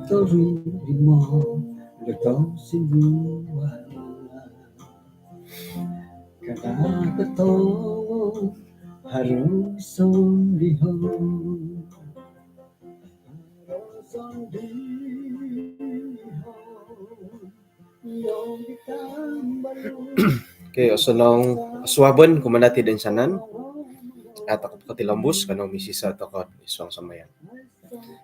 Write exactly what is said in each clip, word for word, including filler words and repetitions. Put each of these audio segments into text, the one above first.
Torimo do tosinuan. Kada katong harus sondiho. Okey, osonong suabon kumaa dati toinsanan. Atau kotilombus, kanou misiso tokou id suang sambayang.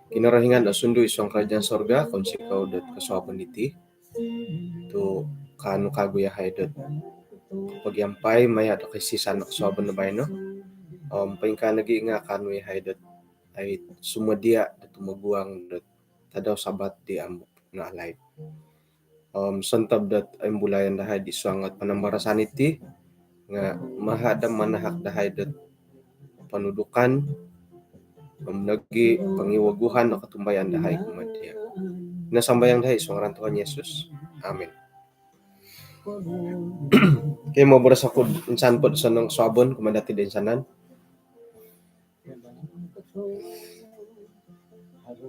Kinorohingan osundu id suang kerajaan sorga, kounsikou dot kosuabon diti. Tu kaanu kagu yahai dot pogiampai maya do kosisaan do kosuabon do baino. Om poingkaa nogi nga kaanu yahai dot ai sumodia do tumoguang dot tadau Sabat di ambo no alaid. Om sontob dot imbulayon dahai di suang dot panambarasan iti nga maha do manahak dahai dot ponudukan om nogi pongiwaguhan do kotumbayaan dahai kumaa dia. Ino sambayang dahai id suang ngaran Tuhan Yesus. Amin. Okey, moboros oku insan po do osonong suabon kumaa dati toinsanan.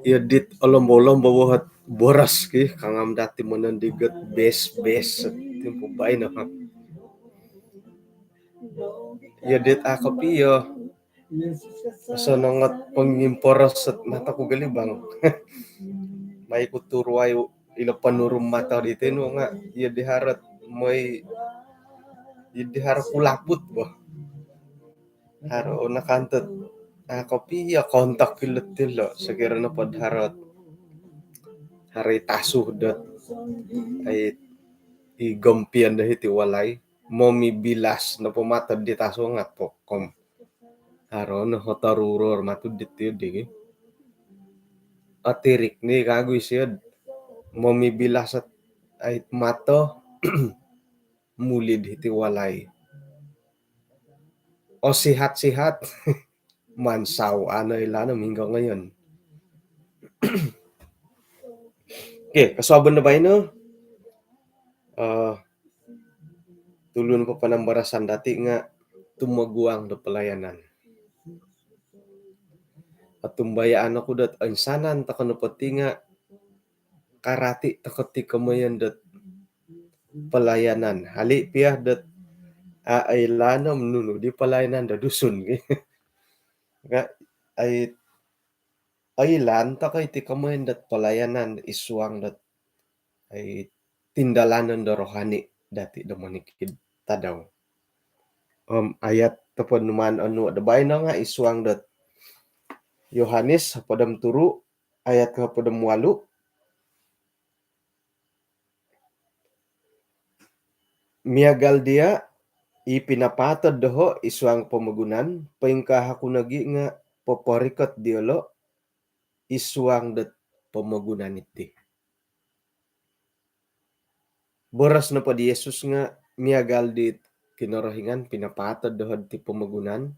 Iyo dit olombo-olombo bohot boros ki, kangam dati monondig ot bes-bes timpu baino. Iyo dit a kopio. Osonong ot pongimporos ot mato ku gali bang. Mai ku turuai ilo ponurum mato di tinu nga iyo di haro ot moi, iyo di haro kulaput bo. Haro nakantut. A kopio kontok ilo tilo, sokiro nopo do haro ot, haro i tasu dot ai i gompion do hiti walai. Momibilas nopo mato di tasu nga pokom. Haro no hotor uror mato di tio di gi. Otirik ni kagu isio. Momibilas ot ai mato mulid hiti walai. Osihat-sihat. Mansau ano ilano minggo ngoyon. Okey, kosuabon do baino. Eh, tulun po panambarasan dati nga tumoguang do pelayanan. Otumbayaan oku dot insanan tokou nopo ti nga karati tokou ti komoyon dot pelayanan. Hali pia dot a, oilaan om nunu di pelayanan do Dusun ki. Nga ai oilaan tokou iti komoyon dot pelayanan id suang dot ai tindalanon do rohani dati do monikid tadau. Om ayat topo numaan onu do baino nga id suang dot Yohanes hopod om turu ayat kohopod om walu. Miagal dia i pinapaatod doho id suang pomogunan, poingkaa oku nogi nga poporikot diolo id suang dot pomogunan iti. Boros nopo di Yesus nga miagal di Kinorohingan pinapaatod doho ti pomogunan,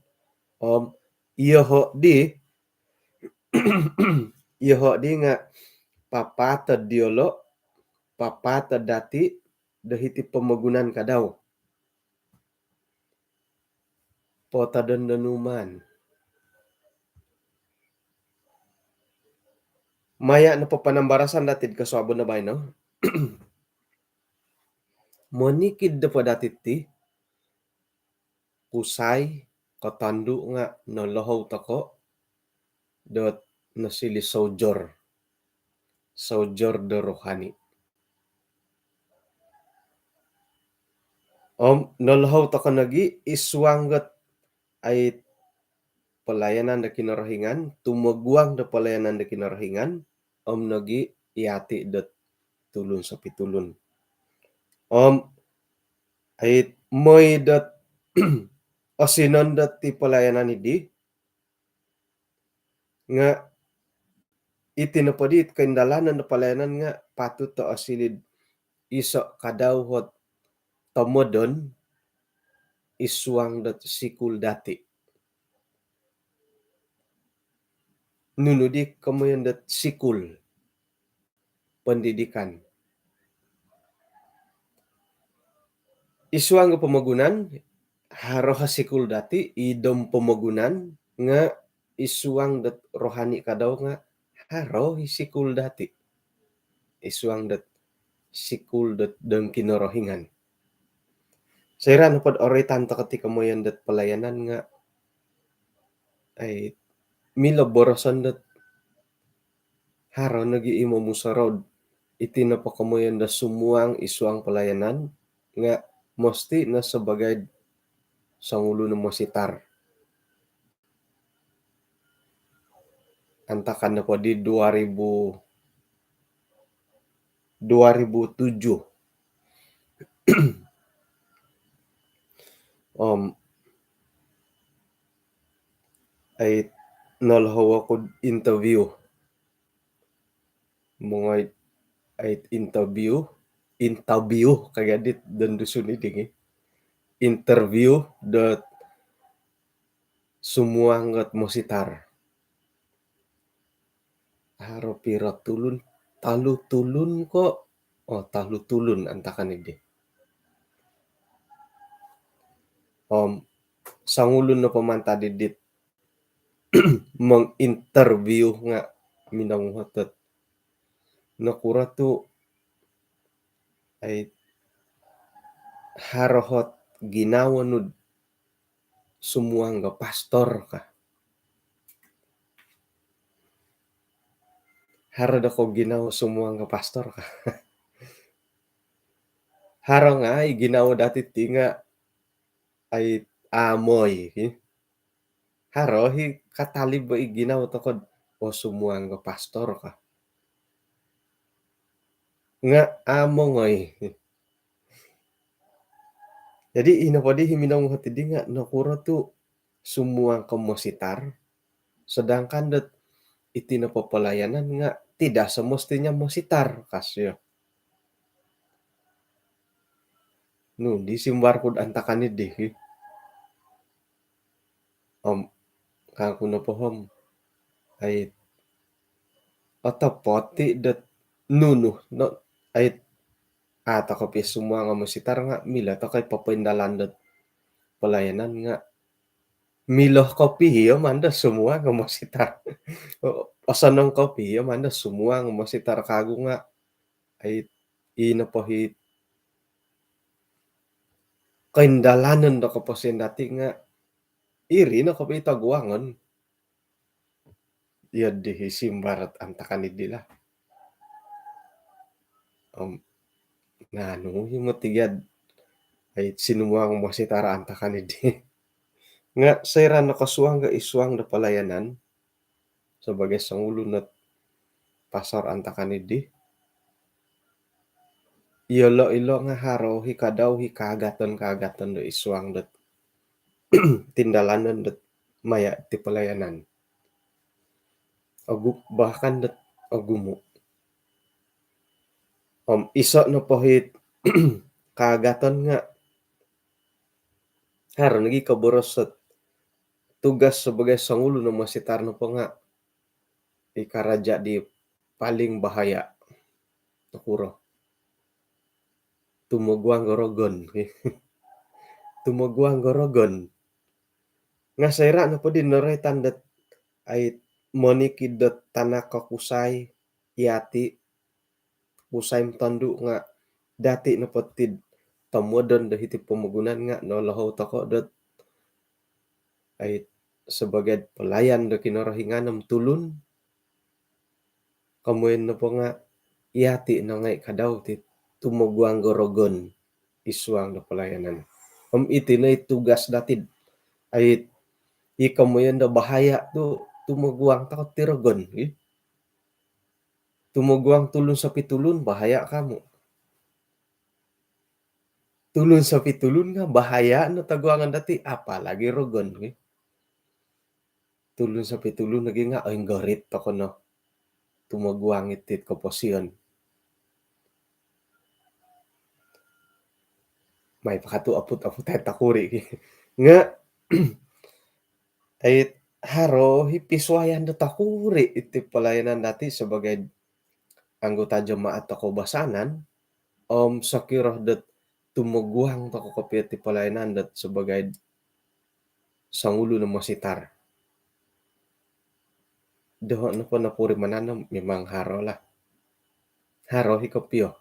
om iyoho di, iyoho di nga papaatod diolo, papaatod dati do hiti pomogunan kadau. Potodon do numaan. Maya nopo panambarasan dati id kosuabon do baino. Monikid nopo dati ti kusai ko tondu nga nolohou tokou dot nosili soujor. Soujor do rohani. Om nolohou tokou nogi id suang dot ai pelayanan do Kinorohingan, tumoguang do pelayanan do Kinorohingan, om nogi yati dot tulun sopitulun. Om ai moi dot osinon dot ti pelayanan idi, nga iti nopo di koindalanon do pelayanan nga patut do osiliu do iso kadau ot tomodon id suang dot sikul dati. Nunu di komoyon dot sikul, pendidikan. Id suang do pomogunan, haro o sikul dati, id suang pomogunan, nga id suang dot rohani kadau nga haro i sikul dati. id suang dot sikul dot dong Kinorohingan. Soira' nopo dot oroitan toko' ti komoyon dot pelayanan nga' ai milo boroson dot haro nogi i momusorou iti nopo komoyon do sumuang id suang pelayanan nga' mesti no sebagai songulun o mositar. Antakan nopo di dua ribu, dua ribu tujuh. Om ai nolohou oku interview. Mongoi ai interview, interview kagi dit don Dusun i digi. Interview dot sumuang dot mositar. Haro piro tulun, tolu tulun ko', oo, tolu tulun antakan i di. Om songulun nopo mantad i dit menginterview nga' minonguhot dot nokuro tu' ai haro ot ginawo nu'd sumuang do pastor ka. Haro do ko' ginawo sumuang do pastor ka. Haro ngai' ginawo dati' ti nga' ai amu i. Haro i katalib i ginawo toko' do sumuang do pastor ka. Nga' amu ngai'. Jadi ino po di i minonguhot i di nga' nokuro tu' sumuang ko' mositar, sedangkan dot iti nopo pelayanan nga' tidak semestinya mositar, ka sio. Nu di simbar ku'd antakan i di. Om kangku nopo om ai otopot i dot nunu no ai a' toko' pia sumuang o mositar nga' milo toko' i popoindalan dot pelayanan nga' milo kopio mando sumuang o mositar. Osonong kopio mando sumuang o mositar kagu nga' ai ino po i koindalanon do koposion dati' nga' iri no kopio i toguangon. Iyo di i simbar antakan i di lah. Om nanu i moti gia dot ai sumuang o mositar antakan i di. Nga' soira' nokosuang ko' id suang do pelayanan sebagai songulun ot pastor antakan i di, iyolo' ilo' nga' haro i kadau i kaagaton-kaagaton do id suang dot tindalanon dot maya' ti pelayanan. Ogu- bahkan dot ogumu'. Om iso' nopo i kaagaton nga' haro nogi koboros dot tugas sebagai songulun o mositar nopo nga' i karaja di paling bahaya. Nokuro? Tumoguang do rogon. Tumoguang do rogon. Nga' soira' nopo di noroitan dot ai monikid dot tanak ko kusai, iyati', kusai om tondu' nga' dati' nopo tid tomodon do hiti pomogunan nga' nolohou toko' dot ai sebagai pelayan do Kinorohingan om tulun. Komoyon nopo nga' iyati' no ngai' kadau ti tumoguang do rogon id suang do pelayanan. Om iti no i tugas dati' dot ai i komoyon do bahaya tu' tumoguang toko' ti rogon i. Tumoguang tulun sopi tulun bahaya kamu. Tulun sopi tulun nga' bahaya no toguangon dati', apalagi rogon i. Tulun sopi tulun lagi nga' oinggorit toko' no tumoguang iti koposion. Mai pakatu aput-aput ai takuri' ki. Nga' ai haro i pisuayan do takuri' iti pelayanan dati' sebagai anggota jemaat toko' basanan, om sokiro dot tumoguang toko' kopio ti pelayanan dot sebagai songulun o mositar. Doho' nopo nopurimanan no memang haro lah. Haro i kopio.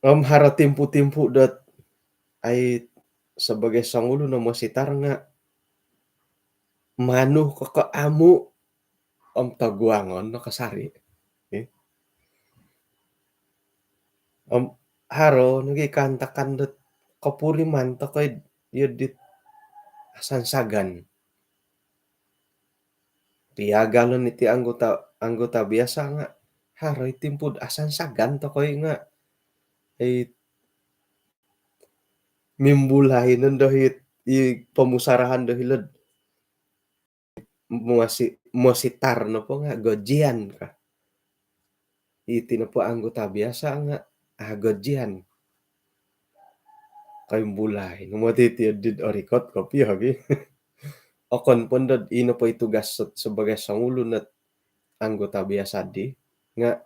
Om haro timpu-timpu dot ai sebagai songulun o mositar nga manu ko ko amu om toguangon no kasari. Eh. Om haro nogi kaantakan dot kopuriman tokoi iyo dit asansagan. Piagalon iti anggota, anggota biasa nga haro i timpu asansagan tokoi nga, eh, mimbulai nondo i, i pomusarahan do hilo'd mosi-, mositar nopo nga gajian ka. Iti nopo anggota biasa nga, ah, gajian. Koimbulai no moti ti dit orikot kopio gi. Okon po ndo'd ino po i tugas se-, sebagai songulun ot anggota biasa di nga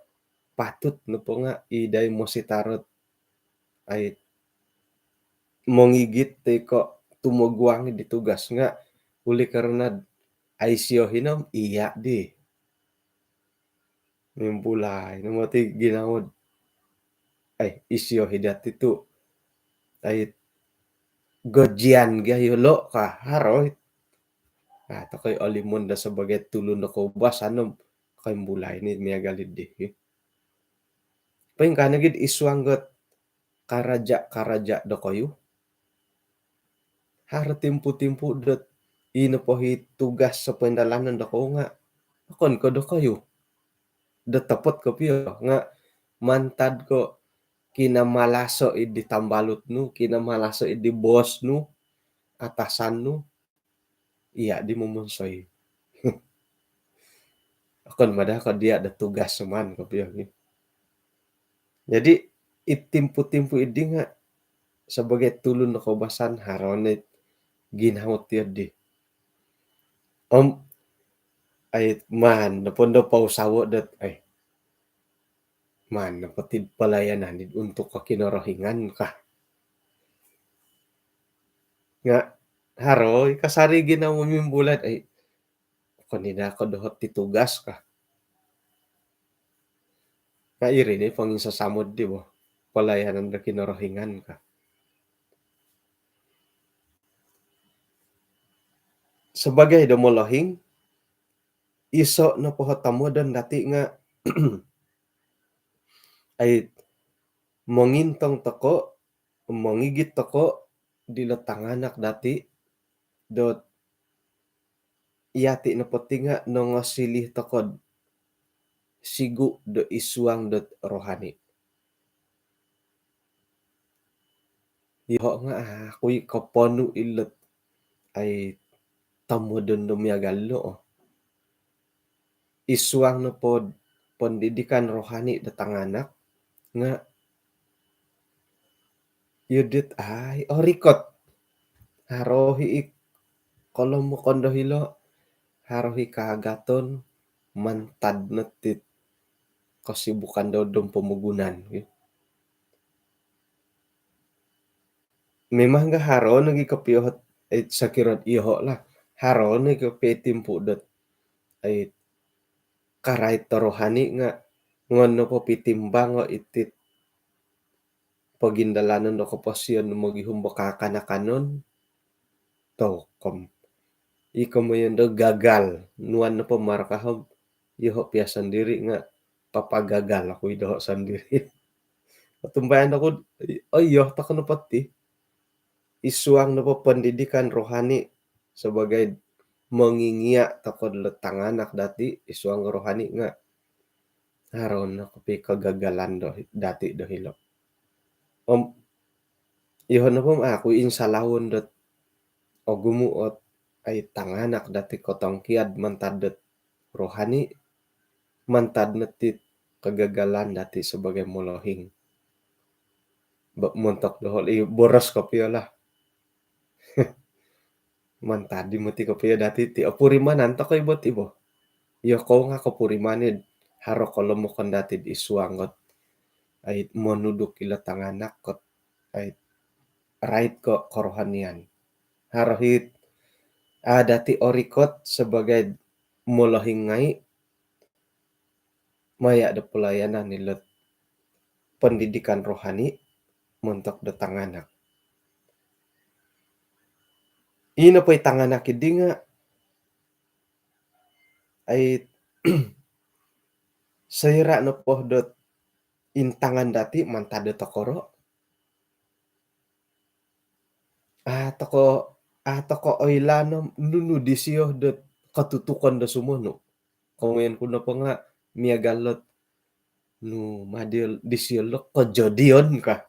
patut nopo nga i dai mositar ot ai mongigit toi ko tumoguang di tugas nga oleh kerana ai isio hino om iya di. Mimbulai no moti ginawo. Ai isio hi dati tu. Ai gajian gia yolo ka haro i. Ah, tokoi olimon do sebagai tulun do koubasanan om koimbulai ni miagal di. Poingkaa nogi id suang dot karaja-karaja dokoyu. Haro timpu-timpu dot ino po i tugas sopoindalanon dokoyu nga okon ko dokoyu. Do topot kopio nga mantad ko kinamalaso id di tambalut nu, kinamalaso id di bos nu, atasan nu, iya di momonsoi. Okon mada ko dia do tugas seman kopio gi. Jadi i timpu-timpu idi nga sebagai tulun do koubasan haro no i ginawo ti di. Om ai maan nopo ndo pousawo dot ai maan nopo ti pelayanan di untuk ko Kinorohingan ka. Nga haro i kasari ginawo mimbulai ai okon i daa ko doho ti tugas ka. Nga iri ni ponginsasamod di bo pelayanan do Kinorohingan ka. Sebagai do molohing, iso nopo o tomodon dati nga ai mongintong toko, mongigit toko dilo tanganak dati dot yati nopo ti nga nongosili toko sigu do id suang dot rohani. Yoho nga aku i koponu ilot ai tomodon do miagal lo. Id suang nopo pendidikan rohani do tanganak nga iyo dit ai orikot. Haro i kolomokon do hilo, haro i kaagaton mantad no ti kesibukan do dom pomogunan. Memang ga haro nogi kopio eh, sokiro yoho lah. Haro nogi kopio timpu dot eh, karait do rohani nga ngon nopo pitimbang o iti pogindalanon do koposion mogihum bo kaakan-akanon. Tokom. I komoyon do gagal. Nuan nopo markahom. Yoho pia sendiri nga papagagal aku i doho sendiri. Otumbayaan oku, oh iyo, toko nopo ti. Id suang nopo pendidikan rohani sebagai mongingia toko dilo tanganak dati id suang rohani nga haro no kopio kegagalan do dati do hilo. Om yoho nopo aku insalawon dot ogumu ot ai tanganak dati kotongkiad mantad dot rohani, mantad no ti kegagalan dati sebagai molohing. Ba-, montok doho i boros kopio lah. Mantad i moti kopio dati ti opurimanan toko i bo ti bo. Yokou nga kopuriman i haro kolomokon dati id suang ot ai monuduk ilo tanganak kot ai rait ko kerohanian. Haro i a dati orikot sebagai molohing ngai maya do pelayanan ilot pendidikan rohani montok do tanganak. Ino po i tanganak idi nga, ai, soira nopo dot intangan dati mantad do tokoro, a toko, a toko oilaan om nunu disio dot katutukan do sumonu. Komoyon ku nopo nga miagal dot nu madi disio lo kojodion ka.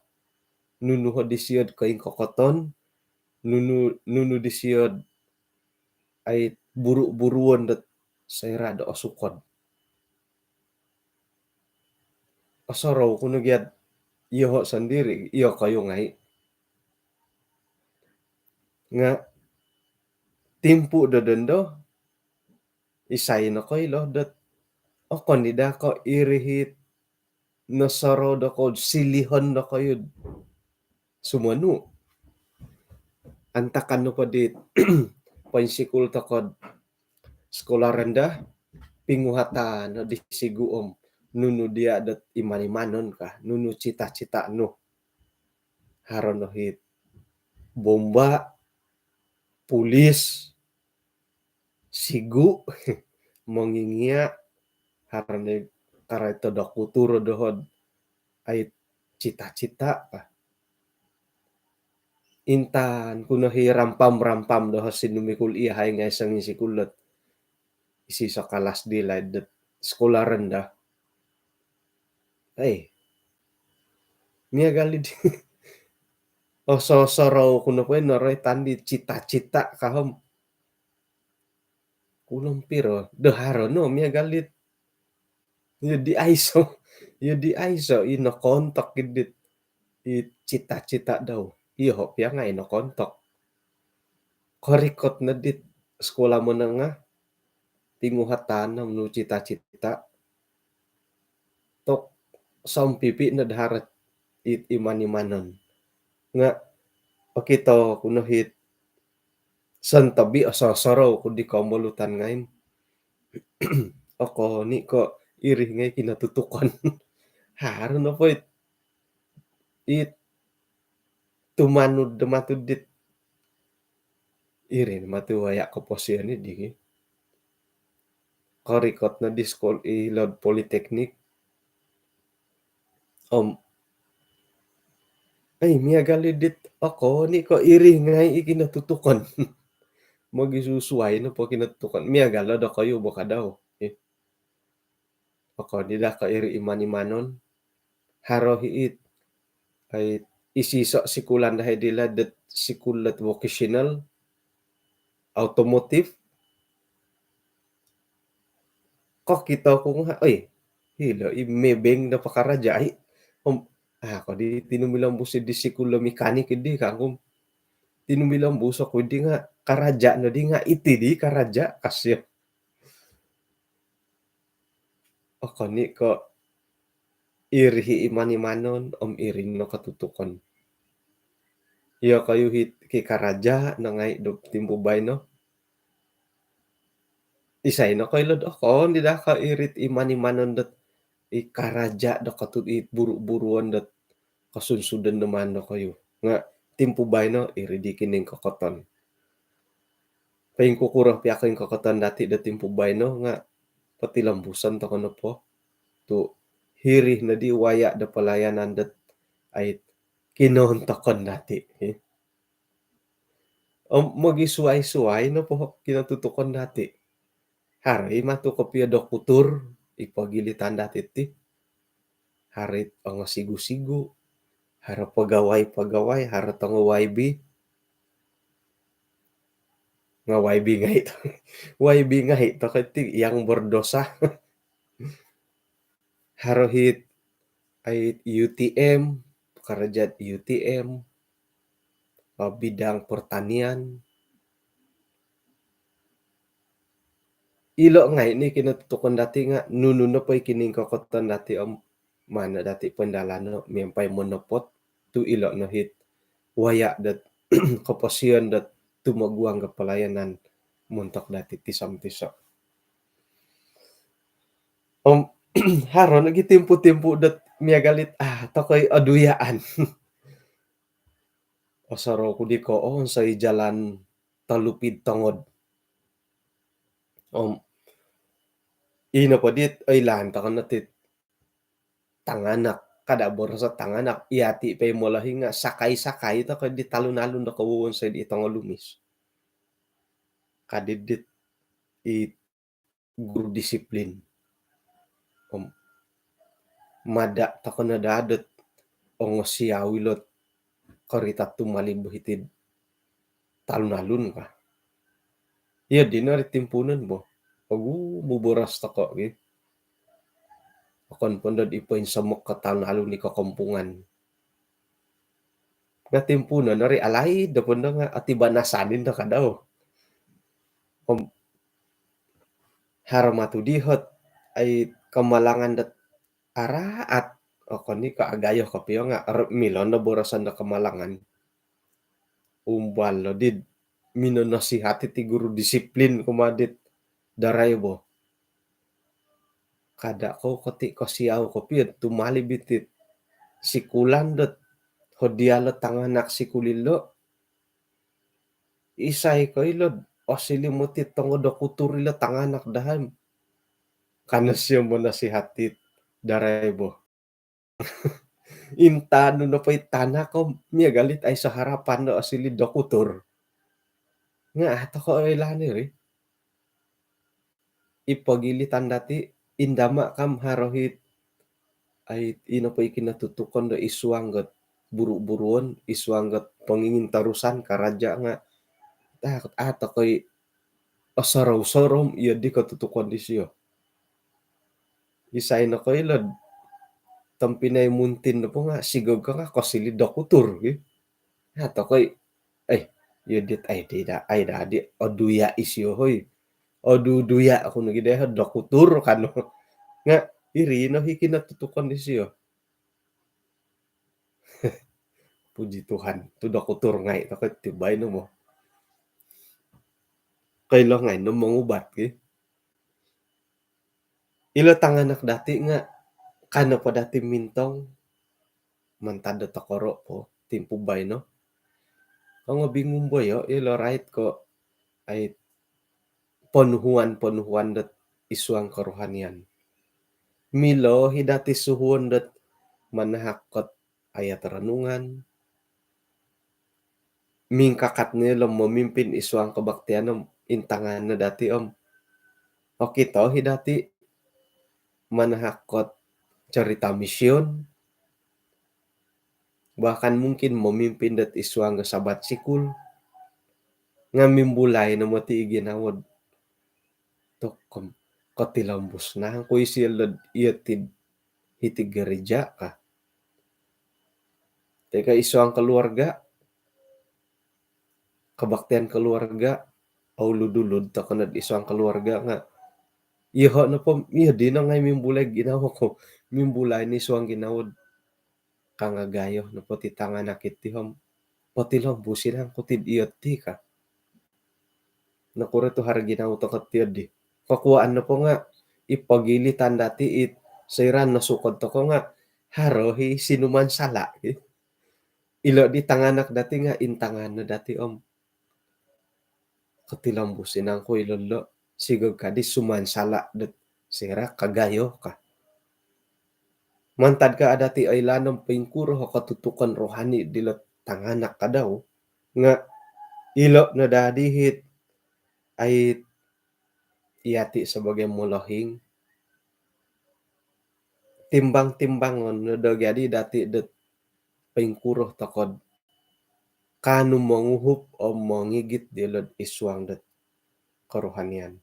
Nunu ho disio koingkokoton, nunu, nunu disio ai buru-buruon dot soira do osukod. Osorou ku no gia dot iyoho sendiri, iyokoyu ngai. Nga timpu do dondo, isai nokoilo dot, okon i daa ko iri it nosorou dokoyu, silihon dokoyu sumonu. Antakan nopo di poinsikul toko sekolah rendah, pinguhatan no di sigu om nunu dia dot iman-imanon ka, nunu cita-cita nu. Haro no it bomba, pulis, sigu, mongingia, haro no karaito dokutur doho dot ai cita-cita ka. Intangan ku no i rampam-rampam doho sinumikul iyahai ngai songisikul dot isiso kalas di laid dot sekolah rendah. Ai, miagal di oso-, osorou ku nopo i noroitan di cita-cita ka om. Kulom piro do haro no miagal dit. Iyo di aiso, iyo di aiso i nokoontok i dit i cita-cita dau. Iyoho pia ngai nokoontok. Korikot no dit sekolah menengah, pinguhatan no nu cita-cita. Tok sompipi no do haro it iman-imanon. Nga okito ku no it sontobi, oso-, osorou ku di kombolutan ngai om, okon i ko iri ngai kinatutukon. Haro nopo it, it tumanud do matud dit iri no matu waya koposion i di. Korikot no di sekolah i laid politeknik. Om, ai, miagal i dit, okon i ko iri ngai i kinatutukon. Mogisusuai nopo kinatutukon. Miagal o dokoyu bo ka dau. Eh. Okon i daa ko iri iman-imanon. Haro i it, ai, isiso sikulan dahai di laid dot sikul dot vocational, automotive. Kokito ku nga, oi, hilo i Maybank do pakaraja i. Om, ah, ko di tinumilombus di sikul do mekanik di kangku om. Tinumilombus oku di nga karaja no di nga iti di karaja ka sio. Okon i ko iri i iman-imanon om iri no katutukon. Iyokoyu it kikaraja no ngai do timpu baino. Isai nokoilo dot okon i daa ko iri it iman-imanon dot i karaja do katut-, i buru-buruon dot kosunsudon do maan dokoyu. Nga timpu baino iri di kiningkokoton. Poingkukuro pia koingkokoton dati do timpu baino nga potilombuson toko nopo tu hiri no di waya do pelayanan dot ai kinontokon dati. Om mogisuai-suai nopo kinatutukon dati. Haro i matu kopio dokutur i pogilitan dati ti. Haro i ongosigu-sigu. Haro pegawai-pegawai, haro tongo Y B. Nga Y B ngai to. Y B ngai to ka ti yang berdosa. Haro it, ai, U T M, pekerja U T M, eh, bidang pertanian. Ilo ngai ni kinatutukon dati nga nunu nopo i kiningkokoton dati om maan dati pendalano miampai monopot tu ilo no it waya dot koposion dot tumoguang do pelayanan montok dati tiso-tiso. Om Haro nogi timpu-timpu dot miagal it, ah, tokoi oduyaan. Osorou ku di ko, oh, onsoi jalan tolupid tongod. Om ino po dit oilaan toko no ti tanganak, kada boroso tanganak, iyati po i molohing nga sakai-sakai toko di talun-alun do kowowonsoi di tongolumis. Kadi dit i guru disiplin. Om mada toko no daa dot ongosiau ilot korita tumalib hiti'd talun-alun ka. Iyo dino ri timpuunon bo. Ogumu boros toko gi. Okon pondo di poinsomok ko talun-alun i kokompungan. Nga timpuunon ri alaid do pondo nga ati banasanin do kadau. Om haro matu dihot ai kamalangan dot araat. Okon i ko agayo kopio nga milo no boroson do kamalangan. Umbal lo di minonosihati ti guru disiplin kumaa dit darai bo. Kada kou koti kosiau kopio tumalib iti sikulan dot hodi ilo tanganak sikul ilo. Isai ko ilo osiliu moti tongo dokutur ilo tanganak dahai. Kano sio monasihati darai bo. Intaanu nopo i tanak ko miagal it aiso harapan do osiliu dokutur. Nga ato ko oilaan iri. I pogilitan dati, indama kam haro hit ai ino po i kinotutukon do id suang dot buru-buruon, id suang dot pongingintorusan karaja nga ah, ato ko i osorou-sorou iyo di kotutukon disio. Isai no koilo tompinai Muntin nopo nga sigog ka nga kosiliu dokutur gi. Ato ko i, eh, iyo dit ai di da, ai da di oduya isio hoi. Oduduya aku nogi deh dokutur kano. Nga iri no hi kinotutukon disio. Puji Tuhan, tu dokutur ngai toko ti baino mo. Koilo ngai no mongubat ki. Ilo tanganak dati nga kano po dati mintong mantad do tokoro po timpu baino. Ongobingum bo yo ilo rait ko ai ponuhuan-ponuhuan dot id suang kerohanian. Milo hi dati suhuon dot manahak kot ayat renungan. Mingkakat no ilo memimpin id suang kebaktian om intangan no dati om okito hi dati manahak kot cerita mision. Bahkan mungkin memimpin dot id suang do sabat sikul. Nga mimbulai no moti i ginawo dot kotilombus nangku isio lo iyo ti hiti gereja ka. Toi ko id suang keluarga, kebaktian keluarga, oulud-ulud toko no id suang keluarga nga. Iyoho nopo, iyo dino ngai mimbulai ginawo ko. Mimbulai ni suang ginawo. Kangagayo nopo ti tanganak iti om potilombus i nangku ti iyo ti ka. Nokuro tu haro ginawo toko ti iyo di. Kokuaan nopo nga i pogilitan dati it soira nosukod toko nga haro hi sinuman sala. Ilo di tanganak dati nga intangan no dati om kotilombus i nangku ilo lo sigog kadi suman sala dot soira kagayo ka. Mantad ka adati oilaan om poingkuro o kotutukon rohani dilo tanganak kadau nga ilo no dadi hit ai iyati sebagai molohing timbang-timbangon no do gadi dati dot poingkuro toko do kaanu monguhup om mongigit dilo id suang dot kerohanian.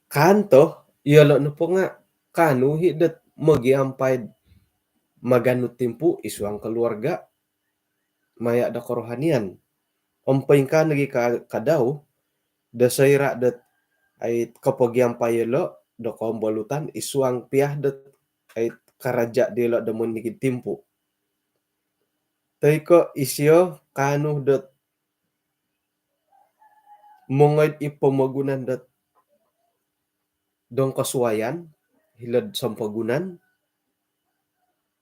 Kanto, iyolo nopo nga kaanu hi dot mogiampai maganu timpu id suang keluarga maya do kerohanian. Om poingkaa nogi ka, kadau do soira dot ai kopogiampai iyolo do kombolutan id suang pia dot ai karaja dilo do monikid timpu. Toi ko isio kaanu dot mongoi id pomogunan dot dong kosuaian hilo'd sompogunan,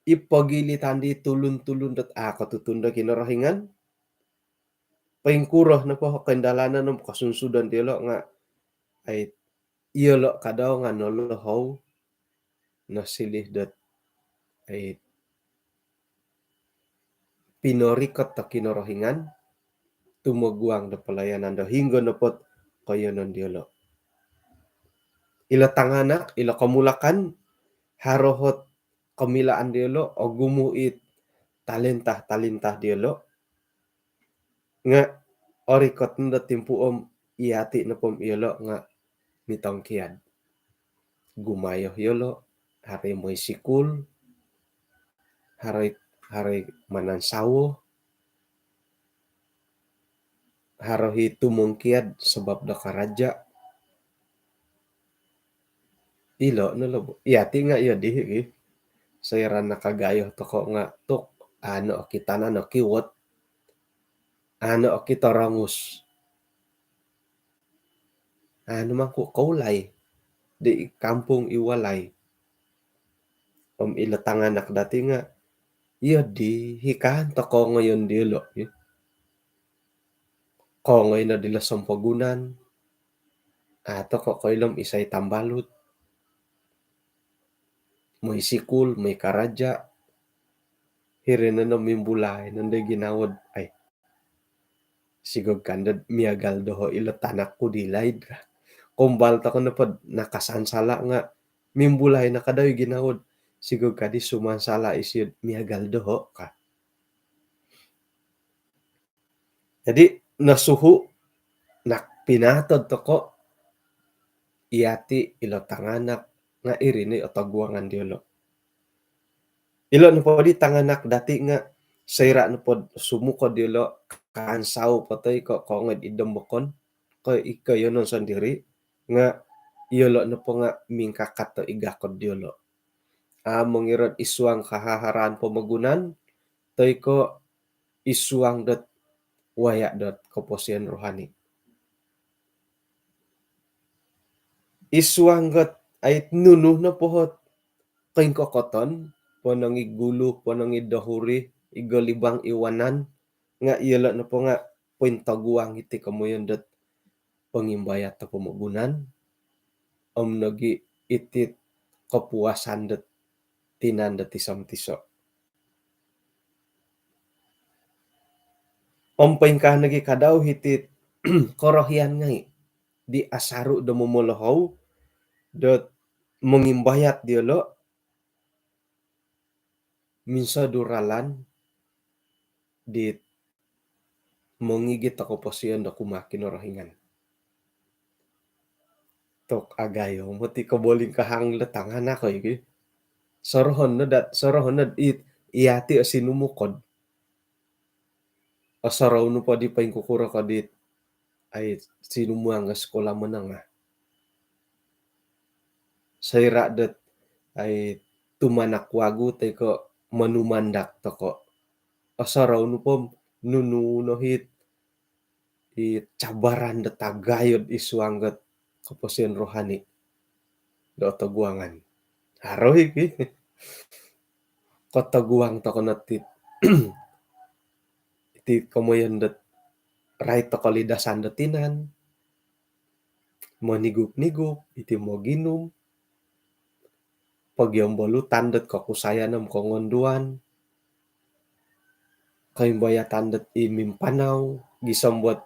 i pogilitan di tulun-tulun dot a' kotutun do Kinorohingan, poingkuro nopo koindalanan om kosunsudon diyolo' nga' ai iyolo' kadau nga' nolohou nosiliu dot ai pinorikot do Kinorohingan tumoguang do palayanan do hinonggo nopo't koiyonon diyolo'. Ilo tanganak, ilo komulakan, haro hot komilaan diyolo', ogumu' it talenta-talenta diyolo'. Nga' orikot no do timpu om iyati' nopo om iyolo' nga' mitongkiad. Gumayo iyolo', haro i moi sikul, haro i, haro i manansawo, haro i tumongkiad sabap do karaja'. Ilo' no lo, iyati' nga' iyo dii ki. Soira' nakagayo toko' nga' tu' a' no okitanan o kiwot, a' no okitorongus. A' no mangku' koulai di kampung i walai. Om ilo tanganak dati' nga' iyo dii kaan toko' ngoyon diyolo'. Kongoi no dilo sompogunan, a' toko' koilo om isai tambalut. Moi sikul, moi karaja'. Hiri no no mimbulai nondo i ginawo'd ai, sigog kando'd miagal doho' ilo tanak ku di laid ka. Kombal toko' nopo'd nakasansala' nga' mimbulai no kadau i ginawo'd sigog kadi sumansala' isio'd miagal doho' ka. Jadi' nosuhu' nak pinaatod toko' iyati' ilo tanganak nga' iri no i otoguangan diyolo'. Ilo nopo di tanganak dati' nga' soira' nopo'd sumukod diyolo' kaansau po toi ko' kongoi'd id dombokon ko' i koiyonon sondiri' nga' iyolo' nopo nga' mingkakat do i gakod diyolo'. A' mongiro'd isuang kahaharaan pomogunan toi ko' isuang dot waya' dot koposion rohani. Isuang got ai nunu nopo hot koingkokoton, ponong i gulu, ponong i dohuri, i golibang i wanan, nga' iyolo' nopo nga' pointoguang iti komoyon dot pongimbayat do pomogunan om nogi' iti't kopuasan dot tinan dot iso om tiso'. Om poingkaa nogi' kadau hiti't korohian ngai' di asaru' do momolohou dot mongimbayat diyolo' minsodu ralan dit mongigit do koposion do kumaa Kinorohingan. Tu' agayo moti kobolingkahang ilo tanganak oi ki. Sorohon no dat, sorohon no it iyati' o sinumukod. Osorou nu po di poingkukuro ko dit ai sinumuang do sekolah menengah. Soira' dot ai tumanak wagu toi ko' monumandak toko', osorou nu po nunu no hit i cabaran dot agayo'd isuang got koposion rohani do otoguangan. Haro i ki. Kotoguang toko' no ti, iti komoyon dot rait toko' lidasan do tinan, monigup-nigup, iti moginum, pogiombolutan dot kokusayan om kongonduan, koimbayatan dot i mimpanau, gisom bot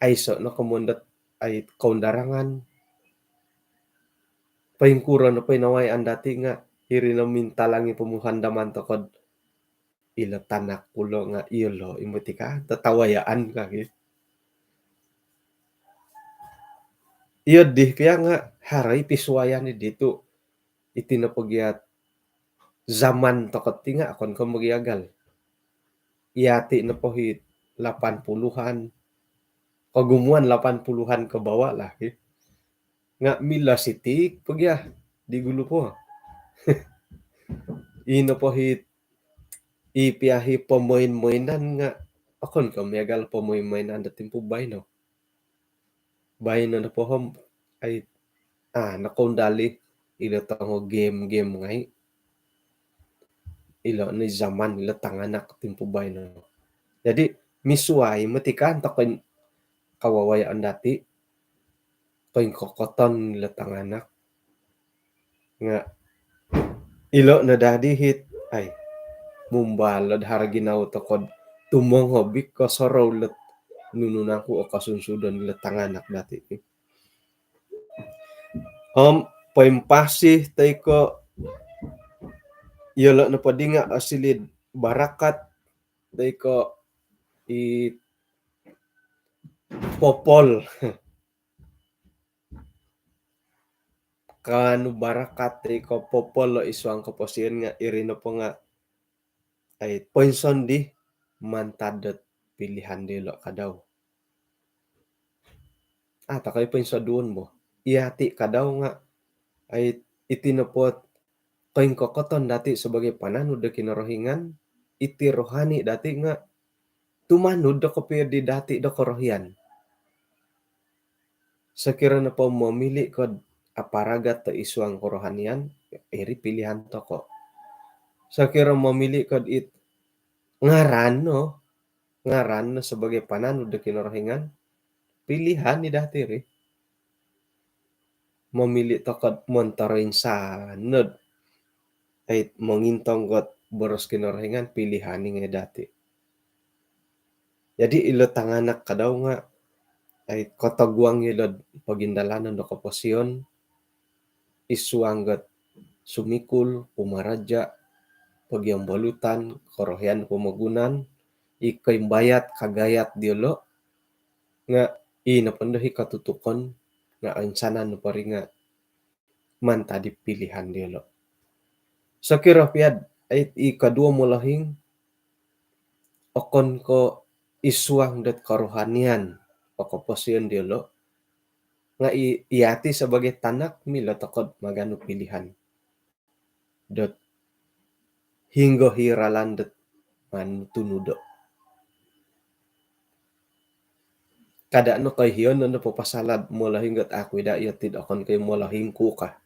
aiso' no komoyon dot ai koundarangan. Poingkuro no poinawayaan dati' nga' iri no mintalangi pomuhandaman toko'd ilo tanak ku lo nga' iyolo' i moti ka tatawayaan ka ki. Iyo di kio nga' haro i pisuayan i ditu'. Iti nopo gia't zaman toko' ti nga' okon ko' mogiagal. Iyati' nopo hi lapan puluhan, kogumuan lapan puluhan ke bawah lah hi. Nga' milo siti po gia di gulu po. Ino po hi i pia hi pamain-mainan nga' okon ko' miagal pamain-mainan do timpu baino. Baino nopo om ai Ah, nokoundali ilo tongo game-game ngai'. Ilo ni zaman ilo tanganak timpu baino. Jadi misuai moti kan toko kawawayaan dati', koingkokoton ilo tanganak. Nga' ilo no dadi hit, ai, mumbal od haro ginawo toko tumongob i' ko sorou lot nunu nangku o kosunsudon ilo tanganak dati'. Om poimpasi toi ko' iyolo' nopo di nga' osiliu barakat toi ko' i popol. Kaanu barakat toi ko' popol o isuang koposion nga' iri nopo nga' ai poinsondi mantad dot pilihan dilo' kadau. Ah, tokoi poinsoduon bo. Iyati' kadau nga' ai iti nopo koingkokoton dati' sabagai pananud do Kinorohingan, iti rohani dati' nga' tumanud do kopio di dati' do korohian. Sokiro nopo momili' kod aparagat do isuang korohanian, iri pilihan toko'. Sokiro momili' kod it ngaran no, ngaran no sabagai pananud do Kinorohingan, pilihan i dati' ri. Momili' tokod montoroinsanod ai mongintong got boros Kinorohingan, pilihan i ngai' dati'. Jadi ilo tanganak kadau nga' ai kotoguang ilo'd pogindalanon do koposion, isuang got sumikul, kumaraja', pogiombolutan, korohian pomogunan, i koimbayat kagayat diyolo', nga' i nopo ndo i kotutukon, nga' oinsanan nopo ri nga' mantad di pilihan diyolo'. Sokiro pia'd ai i koduo molohing, okon ko' isuang dot korohanian o koposion diyolo', nga' i, iyati' sabagai tanak milo tokod maganu pilihan dot hinggo i ralan dot maan tunudo'. Kada' no koihion no papasala'd molohing got aku ida' iyo ti'd okon ko' i molohing ku ka.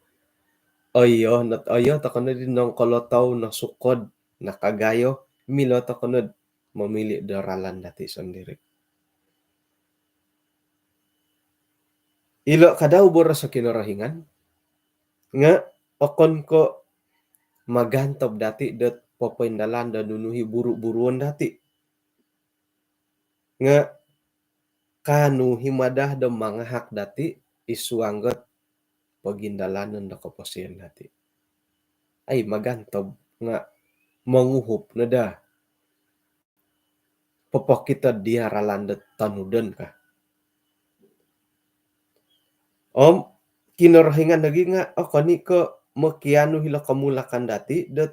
Oyo not oyo toko nod i nongkolotou, nosukod, nakagayo, milo toko nod momili' do ralan dati' sondiri'. Ilo' kadau boros o Kinorohingan nga' okon ko' magantob dati' dot popoindalan do nunu i buru-buruon dati'. Nga' kaanu i madah do mangahak dati' isuang got pogindalanon do koposion dati'. Ai magantob nga' monguhup no daa. Popokito diya' ralan dot tonudon ka. Om Kinorohingan nogi nga' okon i' ko' mokianu ilo' komulakan dati' dot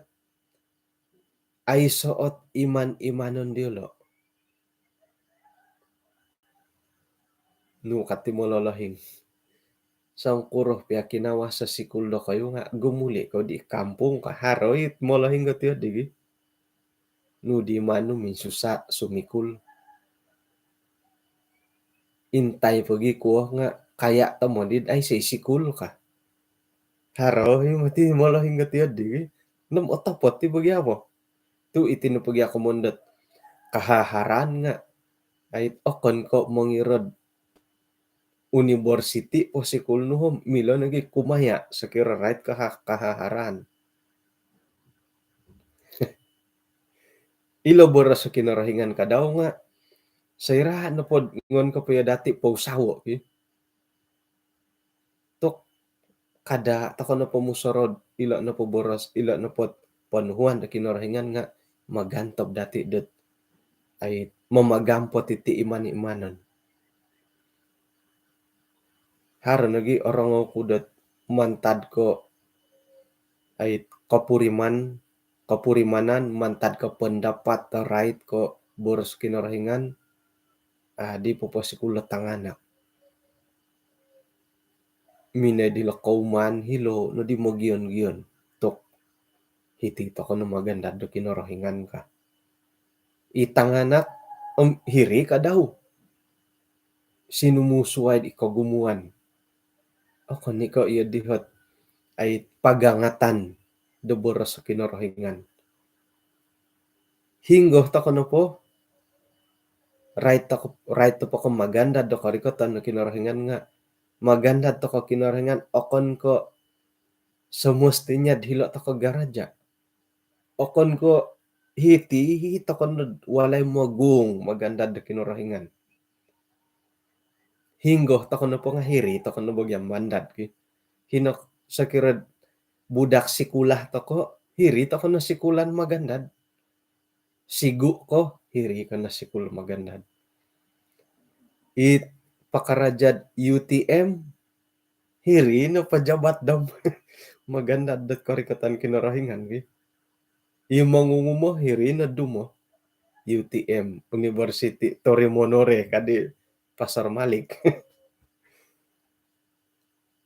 aiso' ot iman-imanon diyolo'. Nu kati' mololohing. Songkuro pia kinawas o sikul dokoyu nga' gumuli' kou di kampung ka, haro i' molohing got iyo digi. Nu di manu minsusa' sumikul. Intai pogi kuo nga' kaya' tomod id aiso i' sikul ka. Haro i' moti molohing got iyo digi. Nom otopot i' pogi apo. Tu' iti no pogi aku mondot kahaharan nga' ai okon ko' mongiro'd universiti po sikul nu om milo nogi kumaya' sokiro rait kaha-, kahaharan. Ilo boros o Kinorohingan kadau nga' soira' nopod ngon kopoyo dati' pousawo' ki. Tu' kada' toko nopo musorou'd ilo' nopo boros, ilo' nopo ponuhuan do Kinorohingan nga' magantob dati' dot ai mamagampot iti iman-imanon. Haro nogi orongou ku dot mantad ko' ai kopuriman, kopurimanan mantad ko' pondapat do rait ko' boros Kinorohingan, a' di poposikul o tanganak. Minoi dilo' kouman hilo' nodi mogion-gion tu' hiti toko no magandad do Kinorohingan ka. I tanganak om hiri kadau sinumusuai di kogumuan. Okon i ko' iyo dihot ai pagangatan do boros Kinorohingan. Hinggo toko nopo, rait toko, rait toko magandad do korikotan do Kinorohingan nga' magandad toko Kinorohingan, okon ko' semestinya hilo' toko garaja'. Okon ko' hiti, hiti toko no walai mogung magandad do Kinorohingan. Hinggo toko nopo nga' hiri toko no bogia mandad ki. Hino sokiro budak sikul toko, hiri toko no sikulan magandad. Sigu ko, hiri ko no sikul magandad. I pakaraja'd U T M, hiri no pejabat dom magandad dot korikotan Kinorohingan ki. I mongungumo, hiri no dumo U T M, Universiti Torimonore kadi Pastor Malik.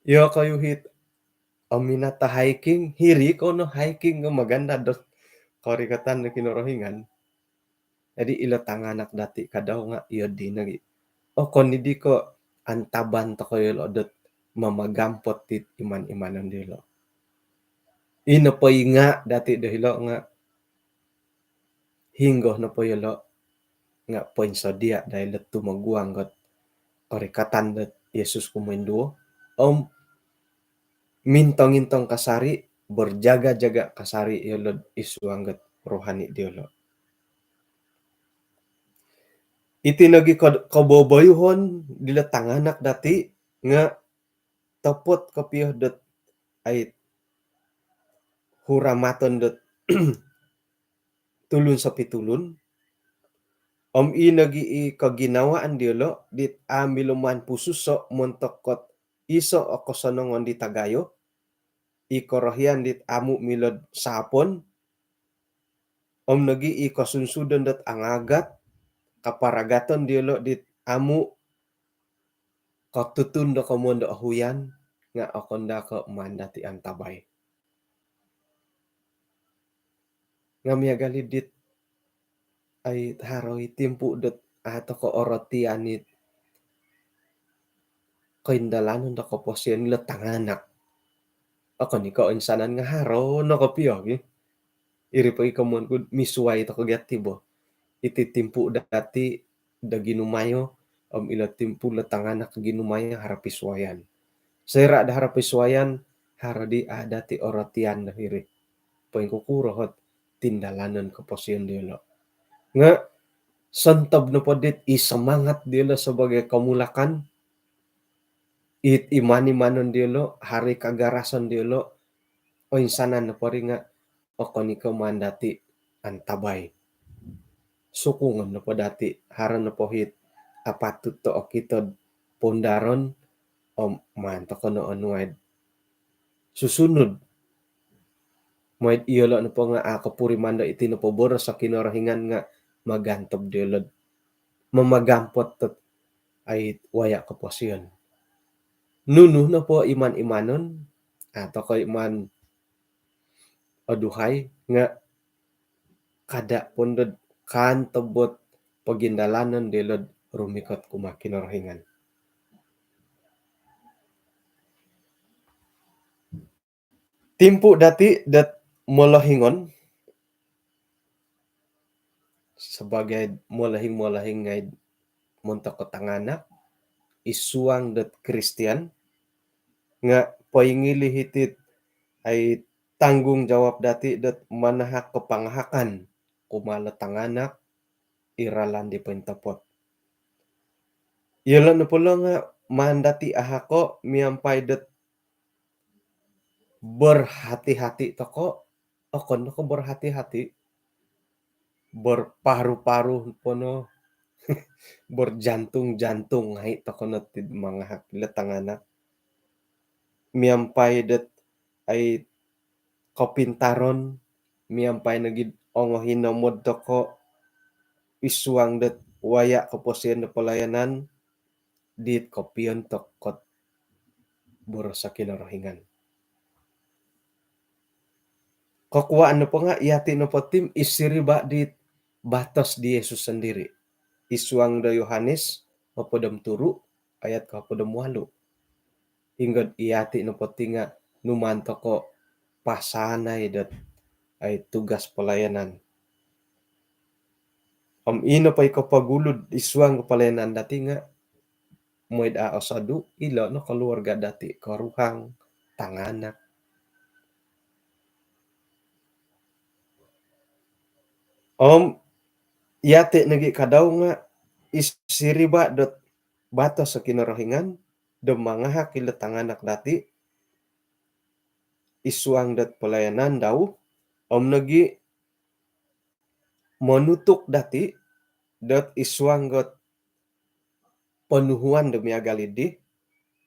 Iyo koyu hiti, om minat hiking, hiri ko no hiking nga' magandad dot korikotan do Kinorohingan. Jadi ilo tanganak dati kadau nga' iyo di nogi. Okon i di ko' antaban toko iyolo' dot mamagampot dit iman-imanon diyolo'. Ino poinga' dati do hilo' nga' hinggo nopo iyolo' nga' poinsodia' daa ilo' tumoguang dot korikotan dot Yesus kumoinduo, om mintong-intong kasari, berjaga-jaga kasari iyolo' id suang dot rohani diyolo'. Iti nogi ko-, koboboyuhon dilo tanganak dati nga' topot kopio dot ai huramaton dot tulun sopitulun. Om i nogi i koginawaan diyolo' dit a' milo maan pususo' montok dot iso' o kosonongon di tagayo, i korohian dit amu' milo'd saapon, om nogi i kosunsudon dot angagat, kaparagaton diyolo' dit amu' kotutun do komoyon do ohuyan, nga' okon daa ko' maan dati antabai. Nga' miagal i dit ai haro i timpu dot a' toko orotian it koindalanon do koposion ilo tanganak. Okon i ko' insanan nga' haro no kopio ki. Iri po i komoyon ku'd misuwai toko gia ti bo. Iti timpu dati do ginumayo, om ilo timpu lo tanganak ginumayo, haro pisuwayan. Soira' do haro pisuwayan, haro di a' dati orotian do hiri. Poingkukuro hot tindalanon koposion diyolo'. Nga' sontob nopo dit i semangat diyolo' sebagai komulakan, it iman-imanon diyolo', haro i kagarasan diyolo', oinsanan nopo ri nga' okon i ko' maan dati antabai. Sukungon nopo dati, haro nopo hit apatut do okito'd poundaron, om maan toko no onuai'd susunud. Moi'd iyolo' nopo nga' a' kopuriman do iti nopo boros o Kinorohingan nga' magantob diyolo'd mamagampot dot ai waya' koposion. Nunu nopo iman-imanon, a' toko i maan oduhai nga' kada' po ndo'd kaantob ot pogindalanon dilo'd rumikot kumaa Kinorohingan. Timpu dati dot molohingon, sabagai molohing-molohing ngai' montok ko tanganak id suang dot Kristian, nga' poingilih iti dot ai tanggungjawab dati dot manahak ko pangahakan kumaa lo tanganak id ralan di pointopot. Iyolo' nopo lo nga' maan dati ahako' miampai dot berhati-hati toko', okon no ko' berhati-hati, berparu-paru po no, berjantung-jantung ngai' toko' no ti mangahak ilo tanganak. Miampai dot ai kopintaron, miampai nogi'd ongohinomod toko' id suang dot waya' koposion do pelayanan, dit kopiontok kot boros o Kinorohingan. Kokuwaan nopo nga' iyati' nopo ti id siriba' dit batos di Yesus sondiri'. Id suang do Yohanes hopod om turu' ayat ko hopod om walu'. Inggo'd iyati' nopo ti nga' numaan toko' pasanai dot ai tugas pelayanan. Om ino po i kopogulu'd isuang pelayanan dati' nga' moi'd a' osodu', ilo' no keluarga dati', koruhang, tanganak. Om iyati' nogi' kadau nga' i siriba' dot batos o Kinorohingan do mangahak ilo' tanganak dati' isuang dot pelayanan dau, om nogi' monutuk dati' dot isuang dot ponuhuan do miagal iddi,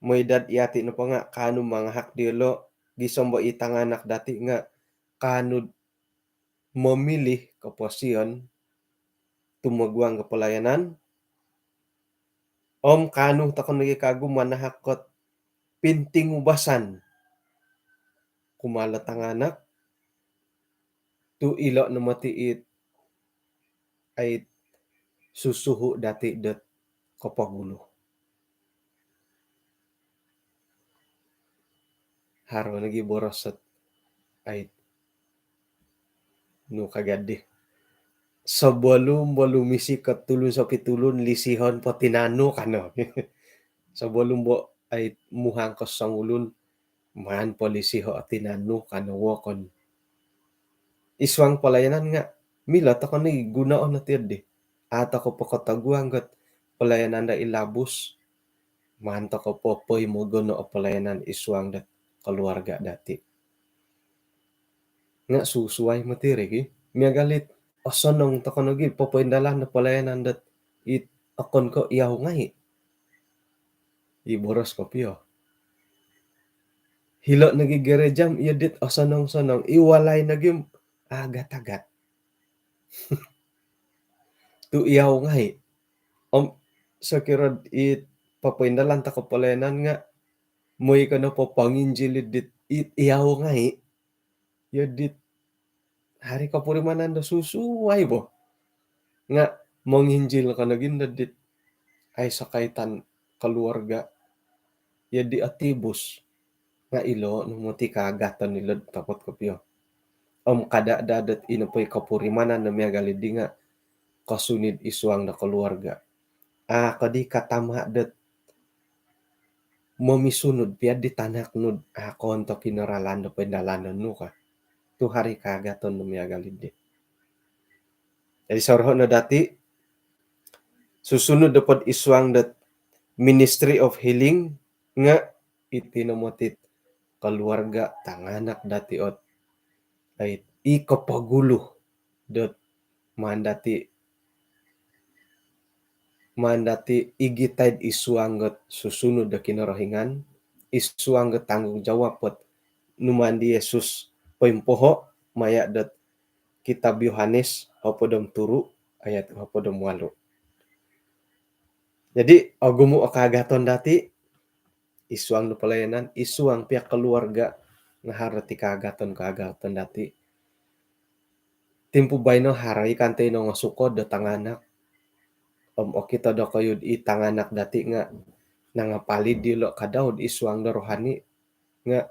moi'd iyati' nopo nga' kaanu mangahak diyolo', gisom bo i tanganak dati' nga' kaanu'd momilih koposion tumoguang do pelayanan. Om kaanu toko' nogi' kagu manahak dot pintingubasan kumaa ilo' tanganak, tu' ilo' no moti' it ai susuhu' dati' dot kopogulu. Haro nogi' boros ot ai nu kagaddi. Sebelum bo lumisi ko tulun sopi tulun, lisihon po tinan nu kano. Sebelum bo ai muhang ko songulun, maan po lisiho' o tinan nu kano wokon. Isuang pelayanan nga' milo toko' ni gunoon o tiyo di. A' toko' po kotoguang dot pelayanan do ilabus, maan toko' po poimogono' o pelayanan isuang dot keluarga dati'. Nga' susuai moti ri ki. Miagal it osonong toko' nogi' popoindalan do pelayanan dot it okon ko' iyau ngai'. I boros kopio. Hilo' nogi' gereja om iyo dit osonong-sonong. I walai nogi' om agat-agat. Tu' iyau ngai'. Om sokiro it popoindalan toko' pelayanan nga' moi ko nopo panginjil dit it iyau ngai'. Iyo dit haro i kopurimanan do susuai bo. Nga' monginjil ko nogi' ndo dit ai sakaitan keluarga. Iyo di otibus. Nga' ilo' no moti kaagaton ilo'd topot kopio. Om kada' daa dot ino po i kopurimanan do miagal iddi nga' kosunid isuang do keluarga. A' ko di katama' dot momisunud piya di tanak nu'd a' ko ontok ino ralan do poindalanon nu ka. Tu' haro i kaagaton do miagal iddi. Jadi soroho' no dati', susunud do pod isuang dot Ministry of Healing nga' iti no moti't keluarga, tanganak dati' ot ai i kopogulu dot maan dati', maan dati' igitai'd isuang dot susunud do Kinorohingan, isuang dot tanggungjawab ot numaan di Yesus poimpoho' maya' dot kitab Yohanes hopod om turu' ayat hopod om walu'. Jadi ogumu' o kaagaton dati' isuang do pelayanan, isuang piya keluarga nga' haro ti kaagaton-kaagaton dati'. Timpu baino haro i kanto i nongosukod do tanganak. Om okito dokoyu'd i tanganak dati' nga' nangapalid ilo' kadau'd isuang do rohani nga'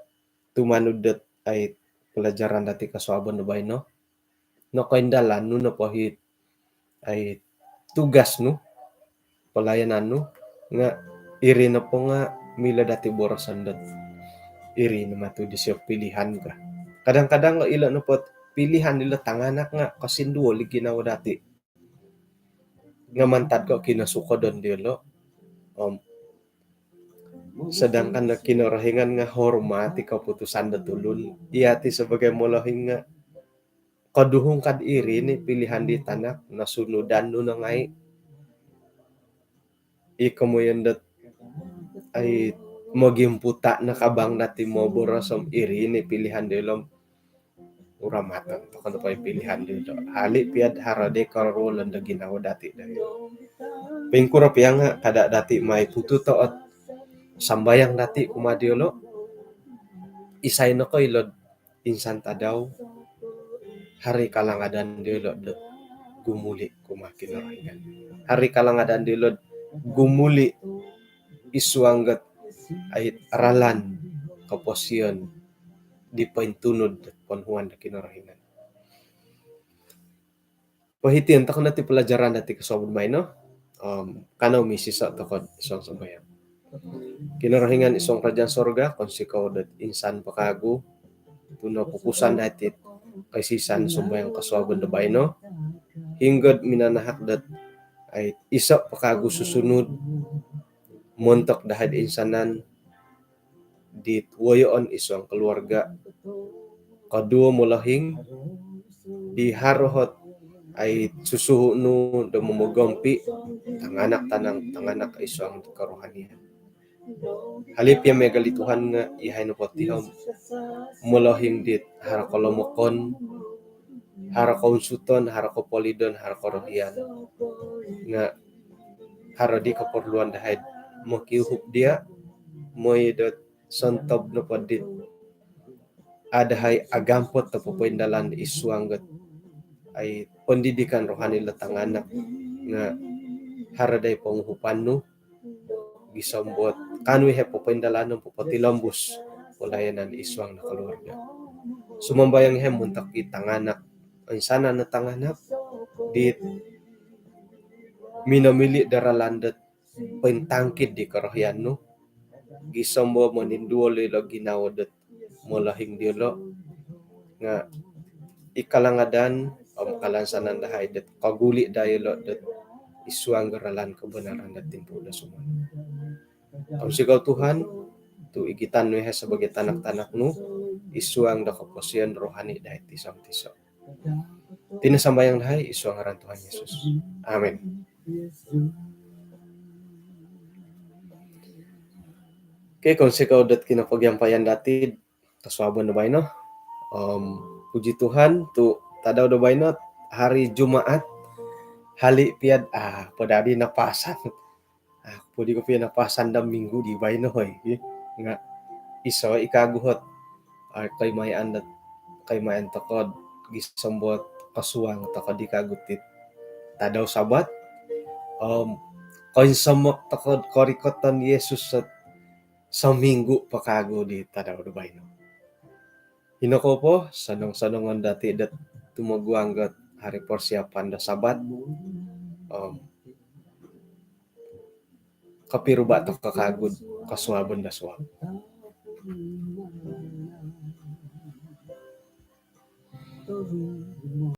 tumanud dot ai pelajaran dati' kosuabon do baino. Nokoindalan nu nopo it ai tugas nu, pelayanan nu, nga' iri nopo nga' milo dati' boroson dot iri no matu disio pilihan ka. Kadang-kadang ilo nopo pilihan dilo tanganak nga' kosinduol i ginawo dati'. Nga' mantad ko' kinosukodon diyolo'. Om sedangkan do Kinorohingan nga' hormat i keputusan do tulun. Iyati' sebagai molohing nga' koduhung kad iri ni pilihan di tanak, nosunudan nu no ngai'. I komoyon dot ai mogimputa' no kabang dati' moboros om iri ni pilihan dilo'. Uramaton toko' nopo i pilihan dilo'. Hali' piya'd haro di kororolon do ginawo dati' do. Poingkuro piya nga' kada' dati' mai pututo' ot sambayang dati' kumaa diyolo'. Isai nokoilo'd insan tadau haro i kalangadan diyolo' dot gumuli' kumaa Kinorohingan. Haro i kalangadan diyolo'd gumuli' isuang dot ai ralan koposion di pointunud ponuhuan do Kinorohingan. Pohitian tokou no ti pelajaran dati kosuabon baino. Om kanou misiso tokou id suang sambayang. Kinorohingan id suang kerajaan sorga, kounsikou dot insan po kagu tu nopupusan dati koisisan sambayang kosuabon do baino. Hinggo minanahak dot ai iso po kagu susunud montok dahai insanan dit woyoon id suang keluarga. Koduo molohing di haro ot ai susuhu nu do momogompi tanganak tanang tanganak id suang kerohanian. Hali pia miagal di Tuhan nga iyahai nopo ti om molohing dit haro kolomokon, haro kounsuton, haro kopolidon, haro korohian. Nga haro di keperluan dahai mokiuhup dia, mooi dot sontob nopo dit ada hai agampot do popoindalan id suang dot ai pendidikan rohani lo tanganak nga haro dai ponguhupan nu gisom dot kaanu iyahai popoindalan om popotilombus pelayanan id suang do keluarga. Sumambayang iyahai montok i tanganak, insanan do tanganak dit minomili do ralan dot pointangkid di korohian nu gisom dot moninduol ilo ginawo dot molohing diolo nga i kalangadan om kalansanan dahai dot koguli daa ilo dot id suang do ralan kebenaran dot timpu do sumonu. Kounsikou Tuhan tu igitan nu iyahai sebagai tanak-tanak nu id suang do koposion rohani dahai tiso-tiso. Iti no sambayang dahai id suang ngaran Tuhan Yesus. Amin. Okey, kounsikou dot kinopogiampayan dati kosuabon do baino. Om puji Tuhan tu tadau do baino hari Jumaat, hali pia dot ah podadi napasan. Ah, podi kopio napasan do minggu di baino hoi. Nga iso i kagu ot ah koimayaan dot koimayaan tokou gisom dot kosuang tokou di kagu ti tadau Sabat. Om koinsomok tokou korikoton Yesus ot sominggu po kagu di tadau do baino. Ino ko po, sonong-sonongon dati dot tumoguang dot hari persiapan do Sabat. Om kopiruba tokou kagu kosuabon do suab.